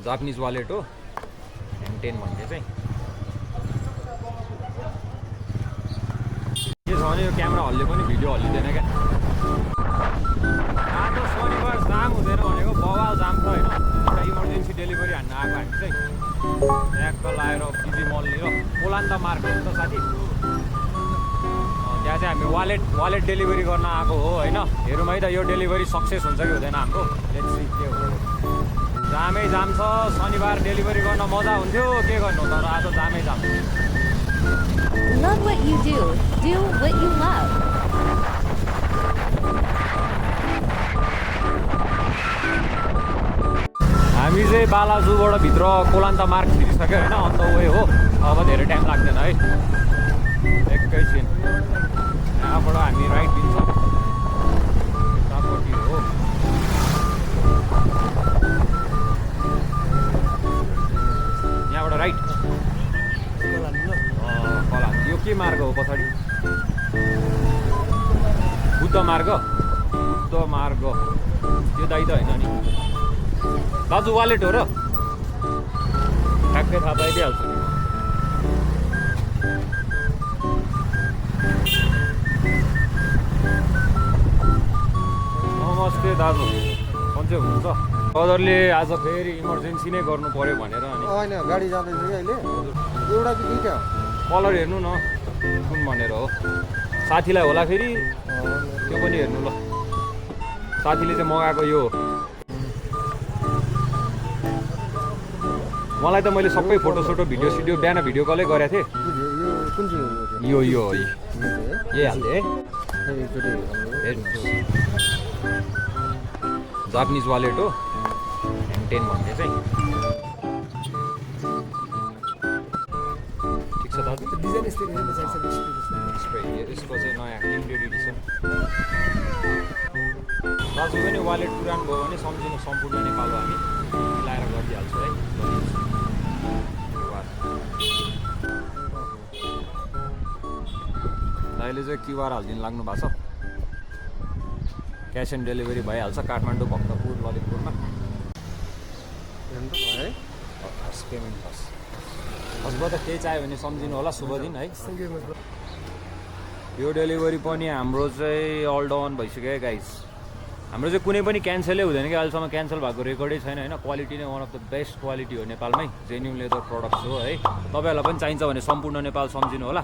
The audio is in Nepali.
जापानिज वालेट हो M10 भन्ने चाहिँ के छ भने यो क्यामेरा हल्ले पनि भिडियो हल्लिँदैन क्या। आज शनिबार जाम हुँदैन भनेको बवाल जाम छ होइन। एउटा इमर्जेन्सी डेलिभरी हान्न आएको हामी चाहिँ ट्याक्क लाएर पिजी मलनिर कोलान्ता मार्केट हो त साथी। त्यहाँ चाहिँ हामी वालेट डेलिभरी गर्न आएको हो होइन। हेरौँ है त यो डेलिभरी सक्सेस हुन्छ कि हुँदैन हाम्रो। लेट्स सी के हो। जामै जाम छ शनिबार डेलिभरी गर्न मजा हुन्थ्यो के गर्नु तर आज जामै जाम। Love what you do what you love. हामी चाहिँ बालाजुबाट भित्र कोलान्ता मार्ग छिरिसक्यो होइन। अन्त वे हो अब धेरै टाइम लाग्दैन है। एकैछिन यहाँबाट हामी राइट दिन्छौँ यतापट्टि हो। यहाँबाट राइट कला यो के मार्ग हो पछाडि बुद्ध मार्ग त्यो दाइ त होइन नि दाजु वालेट हो र ठ्याक्कै थाहा पाइदिइहाल्छु नि। नमस्ते दाजु सन्चै हुनुहुन्छ? सदरले आज फेरि इमर्जेन्सी नै गर्नु पर्यो भनेर अनि होइन गाडी जाँदैछ कि अहिले एउटा कि दुईटा कलर हेर्नु न कुन भनेर हो। साथीलाई होला फेरि त्यो पनि हेर्नु ल। साथीले चाहिँ मगाएको यो मलाई त मैले सबै फोटोसोटो भिडियो बिहान भिडियो कलै गरेको थिएँ। कुन चाहिँ यो यही हाल्थेँ है। हेर्नुहोस् जापानिज वालेट हो M10 भन्ने चाहिँ ठिक छ दाजु। यसको चाहिँ नयाँ लिमिटेड एडिसन दाजु पनि वालेट पुरानो भयो भने सम्झिनु सम्पूर्ण नेपाल हामी मिलाएर गरिदिइहाल्छु है। अहिले चाहिँ क्युआर हालिदिनु लाग्नु भएको छ। क्यास एन्ड डेलिभरी भइहाल्छ काठमाडौँ भक्तपुर ललितपुरमा। फर्स्ट पेमेन्ट फर्स्ट हजुरबाट केही चाहियो भने सम्झिनु होला। शुभ दिन है। यो डेलिभरी पनि हाम्रो चाहिँ अल डाउन भइसक्यो है गाइस। हाम्रो चाहिँ कुनै पनि क्यान्सलै हुँदैन कि अहिलेसम्म क्यान्सल भएको रेकर्डै छैन होइन। क्वालिटी नै one of the best quality हो नेपालमै। जेन्युन लेदर प्रडक्ट्स हो है। तपाईँहरूलाई पनि चाहिन्छ भने सम्पूर्ण नेपाल सम्झिनु होला।